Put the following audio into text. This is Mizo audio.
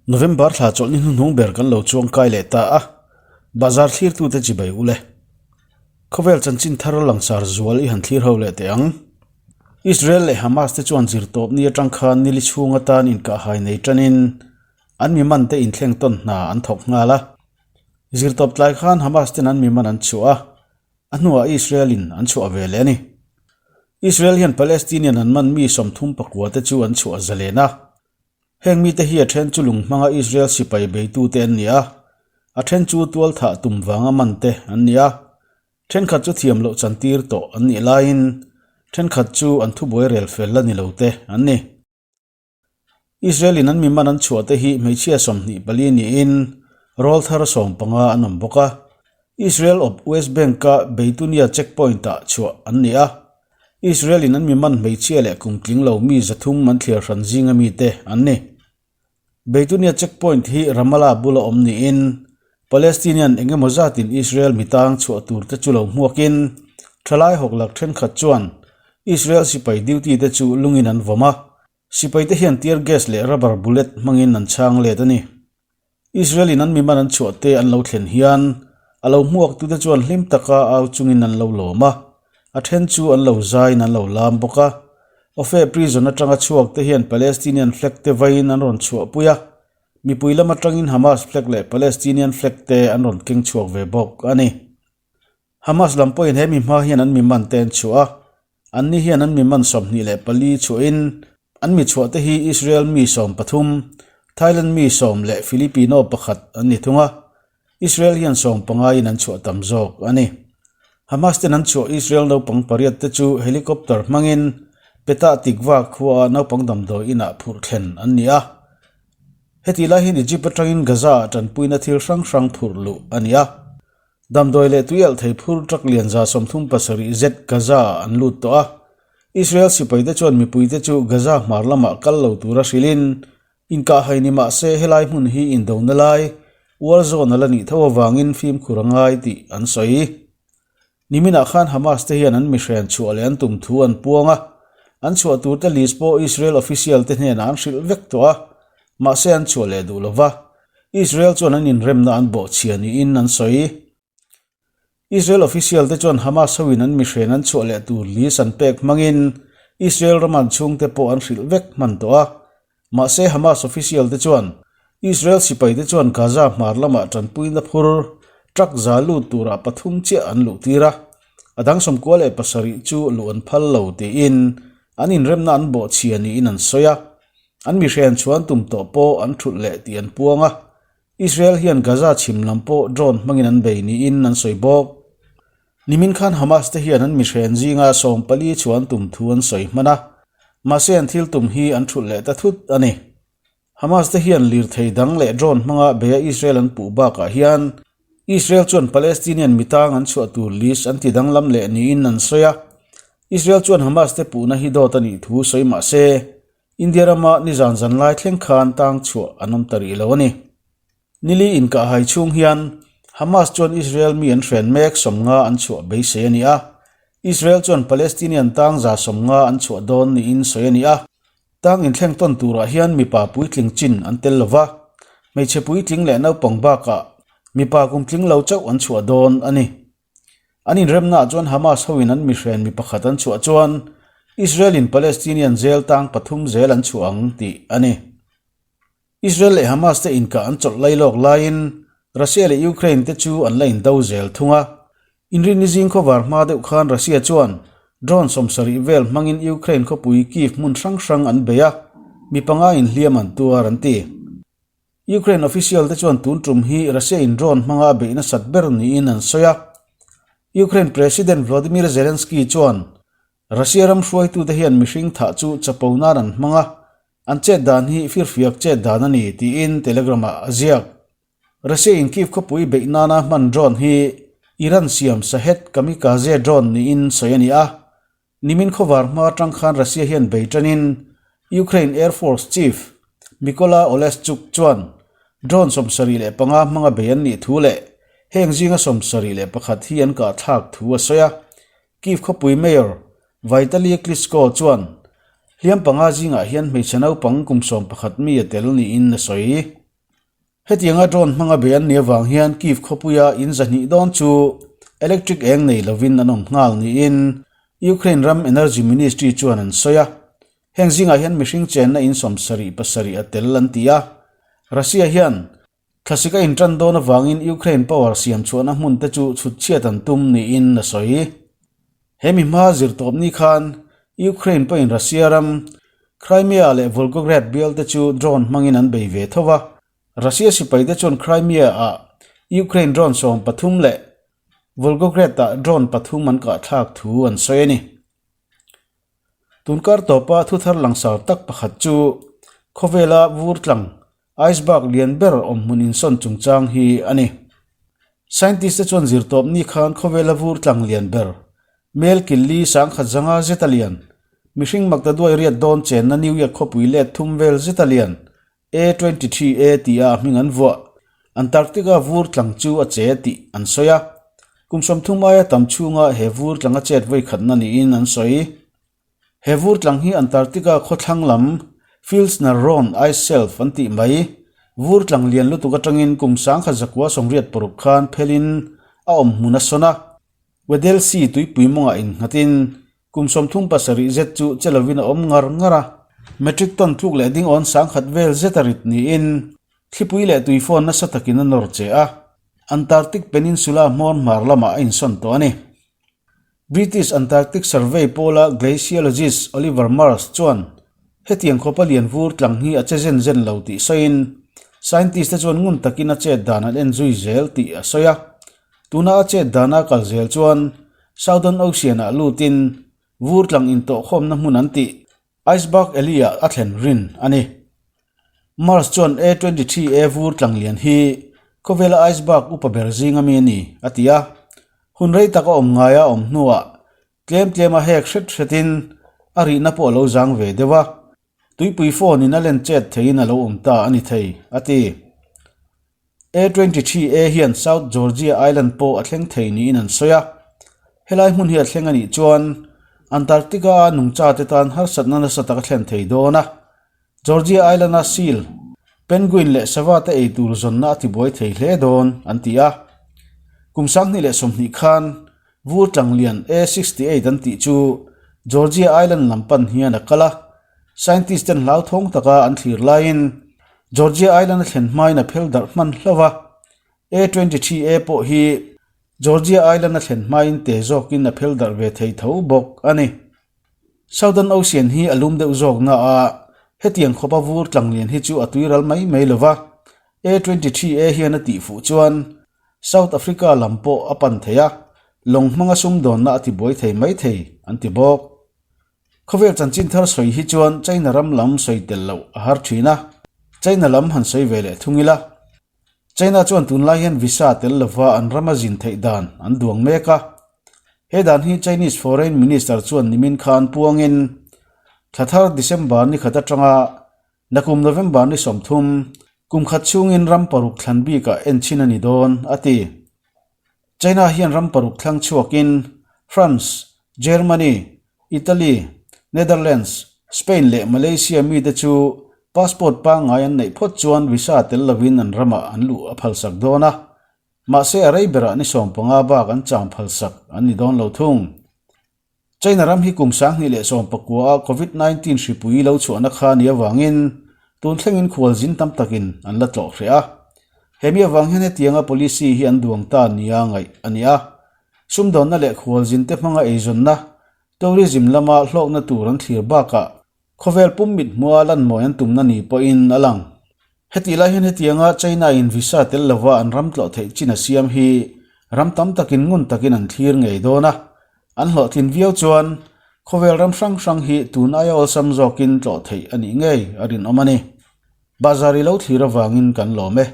November thla chawlhni hnuhnung ber kan lo chuang kai leh ta a, bazar thlirtute chibai u le. Khawvel chanchin thar langsar zual i han thlir ho leh teh ang. Israel leh Hamas te chuan zirtawp ni atang khan nili chhung atan inkahhai nei tanin an mi man te inthleng tawn hna an thawk nghal a. Zirtawp tlai khan Hamas ten an mi man an chhuah a, a hnuah Israel in an chhuah ve leh a ni. Israel hian Palestinian an man mi 34 te chu an chhuah zalen a. Heng mite hi a then chu lung hmanga Israel sipai beitute an ni a, a then chu tual thah tum vanga man te an ni a, thenkhat chu thiam loh chantir tawh an nih laiin thenkhat chu an thubuai rel fel la ni lo te an ni. Israel in an mi man an chhuah te hi hmeichhia 24 niin rawl thar 15 an awm bawk a. Israel awp West Bank-a Beitunia checkpoint ah chhuah an ni a. Israel in an mi man hmeichhia leh kum tling lo mi 300 an thliar hran zinga mite an ni. Beitunia checkpoint hi Ramallah bula awm niin Palestinian eng emaw zatin Israel mi tang chhuah tur te chu lo hmuakin thalai hawklak thenkhat chuan Israel sipai duty te chu lungin an vawm a, sipai te hian tear gas leh rubber bullet hmangin an chhang let a ni. Israel in an mi man an chhuah te an lo thlen hian a lo hmuak tute chuan hlim taka au chungin an lo lawm a, a then chu an lo zaiin an lo lam bawk a. Ofer prison atanga chhuak te hian Palestinian flag te vaiin an rawn chhuahpui a, mipui lam atangin Hamas flag leh Palestinian flag te an rawn keng chhuak ve bawk a ni. Hamas lam pawhin he mi hma hian an mi man te an chhuah a, anni hian an mi man 24 chhuahin an mi chhuah te hi Israel mi 13, Thailand mi 10 leh Filipino pakhat an ni thung a, Israel hian 15 in an chhuah tam zawk a ni. Hamas ten an chhuah Israel naupang pariat te chu helicopter hmangin Petah Tikva khuaah naupang damdawi inah phurh thlen an ni a. Heti lai hian Egypt atangin Gaza ah tanpuina thil hrang hrang phurh luh a ni a. Damdawi leh tui alh thei phur truck lian 37 zet Gaza ah an lut tawh a. Israel sipaite chuan mipuite chu Gaza hmar lamah kal lo tura hrilhin inkahhai ni mah se helai hmun hi indona lai war zone a la nih tho avangin fimkhur a ngai tih an sawi. Niminah khan Hamas te hian an mihren chhuah leh an tum thu an puang a, an chhuah tur te list pawh Israel official te hnenah an hrilh vek tawh a, mahse an chhuah leh duh lova. Israel chuan an inremna an bawhchhia niin an sawi. Israel official te chuan Hamas hoin an mihren an chhuah leh tur list an pek hmangin Israel ram an chhungte pawh an hrilh vek hman tawh a. Mahse Hamas official te chuan Israel sipai te chuan Gaza hmar lamah tanpuina phur truck za lut turah pathum chiah an luh tir a, a dang 97 chu luh an phal lo tiin an inremna an bawhchhia niin an sawi a. An mihren chuan tum tawh pawh an thulh leh tih an puang a, Israel hian Gaza chhim lam pawh drone hmangin an bei niin an sawi bawk. Nimin khan Hamas te hian an mihren zinga 14 chuan tum thu an sawi hman a, mahse an thil tum hi an thulh leh ta thut a ni. Hamas te hian lirthei dang leh drone hmanga beia Israel an puh bakah hian Israel chuan Palestinian mitang an chhuah tur list an ti danglam leh niin an sawi a. Israel chuan Hamas te puhna hi dawt a nih thu sawi mah se, India rama nizan zan lai thleng khan tang chhuah an awm ta rih lo a ni. Nili inkahhai chhung hian Hamas chuan Israel mi an hren mek 50 an chhuah beisei a ni a, Israel chuan Palestinian tang 150 an chhuah dawn niin sawi a ni a. Tang inthleng tawn turah hian mipa puitling chin an tel lova, hmeichhe puitling leh naupang bakah mipa kumtling lo chauh an chhuah dawn a ni. An inremnaah chuan Hamas hoin an mihren mi pakhat an chhuah chuan Israel in Palestinian jail tang pathum zel an chhuah ang tih a ni. Israel leh Hamas te inkah an chawlh lai lawk laiin Russia leh Ukraine te chu an la indo zel thung a. Inrinni zing khawvar hma deuh khan Russia chuan drone 70 vel hmangin Ukraine khawpui Kyiv hmun hrang hrang an bei a, mi panga inhliam an tuar an ti. Ukraine official te chuan tun tum hi Russia in drone hmanga a beih nasat ber niin an sawi a. Ukraine President Volodymyr Zelensky chuan Russia ram hruaitute hian mihring thah chu chapo nan an hmang a, an chet dan hi firfiak chet dan a ni tiin Telegram-ah a ziak. Russia in Kyiv khawpui beih nana hman drone hi Iran siam Shahed kamikaze drone niin sawi a ni a. Nimin khawvar hma atang khan Russia hian bei tanin Ukraine Air Force Chief Mykola Oleshchuk chuan drone 75 hmanga bei an nih thu leh heng zinga 71 hi an kah thlak thu a sawi a. Kyiv khawpui Mayor Vitali Klitschko chuan hliam panga zingah hian hmeichhe naupang kum 11 mi a tel niin a sawi. Hetianga drone hmanga bei an nih avang hian Kyiv khawpuia in 200 dawn chu electric eng nei lovin an awm nghal niin Ukraine ram Energy Ministry chuan an sawi a. Heng zingah hian mihring chenna in 77 a tel an ti a. Russia hian thlasik a intan dawn avangin Ukraine power siam chhuahna hmun te chu chhut chhiat an tum niin a sawi. He mi hma zirtawp ni khan Ukraine pawhin Russia ram Crimea leh Volgograd bial te chu drone hmangin an bei ve tho va. Russia sipai te chuan Crimea ah Ukraine drone 13 leh Volgograd ah drone pathum an kahthlak thu an sawi a ni. Tunkar tawpa thuthar langsar tak pakhat chu khawvela vur tlang iceberg lian ber awm hmun insawn chungchang hi a ni. Scientist te chuan zirtawp ni khan khawvela vur tlang lian ber mel killi sangkhat zanga zeta lian, mihring maktaduai riat dawn chenna New York khawpui let thum vel zeta lian A 23 A tia a hming an vuah. Antarctica vur tlang chu a che tih an sawi a. Kum 30 aia tam chhunga he vur tlang a chet vawi khatna niin an sawi. He vur tlang hi Antarctica khawthlang lam Filchner Ronne Ice Shelf an tih mai. Vur tlang lian lutuk atangin kum 1986 khan phelin a awm hmun a sawn a. Weddell Sea tuipui mawngah innghatin Kum 37 zet chu che lovin a awm ngar ngar a, metric ton tluk leh ding awn 10,000 vel zet a rit niin thlipui leh tuifawn nasa takin a nawr che a, Antarctic Peninsula hmawr hmar lamah a insawn tawh a ni. British Antarctic Survey pawla glaciologist Oliver Marsh chuan hetiang khawpa lian vur tlang hi a che zen zen lo tih sawiin scientist te chuan ngun takin a chet dan an en zui zel tih a sawi a. Tuna a chet dana kal zel chuan Southern Ocean-ah lutin vur tlang intawhkhawmna hmun an tih Iceberg Alley-ah a thlen rin a ni. Mars chuan A 23 A vur tlang lian hi khawvela iceberg upa ber zinga mi a ni, a ti a. Hun rei tak a awm ngaia a awm hnuah tlem tlema hek hret hretin a rihna pawh a lo zang ve deuh a. Tuipui phone in a len chet theiin a lo awm ta a ni thei, a ti. A 23 A hian South Georgia Island pawh a thleng thei niin an sawi a. Helai hmun hi a thleng a nih chuan Antarctica a nungcha te tan harsatna nasa tak a thlen thei dawn a. Georgia Island a seal, penguin leh sava te ei tur zawnna a tibuai thei hle dawn, an ti a. Kum 2020 khan Vur tlanglian A 68 an tih chu Georgia Island lam pan hian a kal a, scientist ten hlauthawng taka an thlir laiin Georgia Island a thlen hmain a phel darh hman hlauh a. A 23 A pawh hi Georgia Island a thlen hmain te zawkin a phel darh ve thei tho bawk a ni. Southern Ocean hi a lum deuh zawk na a, hetiang khawpa vur tlanglian hi chu a tuiral mai mai lo va, A 23 A hian a tih fuh chuan South Africa lam pawh a pan thei a, lawng hmanga sumdawnna a tibuai thei mai thei, an ti bawk. Khawvel chanchin thar sawi hi chuan China ram lam sawi tel loh a har thin a, China lam han sawi ve leh thung ila. China chuan tunlai hian visa tel lova an rama zin theih dan an duang mek a. He dan hi Chinese Foreign Minister chuan nimin khan puangin thla thar December ni khat atanga Nakum November ni 30, kum khat chhungin ram paruk thlan bikah en chhin a ni dawn, a ti. China hian ram paruk thlang chhuakin France, Germany, Italy, Netherlands, Spain leh Malaysia mite chu passport pangngai an neih phawt chuan visa tel lovin an ramah an luh a phalsak dawn a. Mahse a rei berah ni 15 bak an cham phalsak an ni dawn lo thung. China ram hi kum 2019 a Covid 19 hripui lo chhuahna kha ni avangin tun thlengin khualzin tam takin an la tlawh hreh a. Hemi avang hian hetianga policy hi an duang ta nia ngaih a ni a. Sumdawnna leh khualzin te hmanga eizawnna, tourism lama hlawkna tur an thlir bakah Khawvel pum mit hmua lan mawi an tumna ni pawhin a lang. Hetih lai hian hetianga China in visa tel lova an ram tlawh theih chin a siam hi ram tam takin ngun takin an thlir ngei dawn a. An hlawhtlin viau chuan khawvel ram hrang hrang hi tun aia awlsam zawkin tlawh theih a nih ngei a rinawm a ni. Bazar i lo thlir avangin kan lawm e.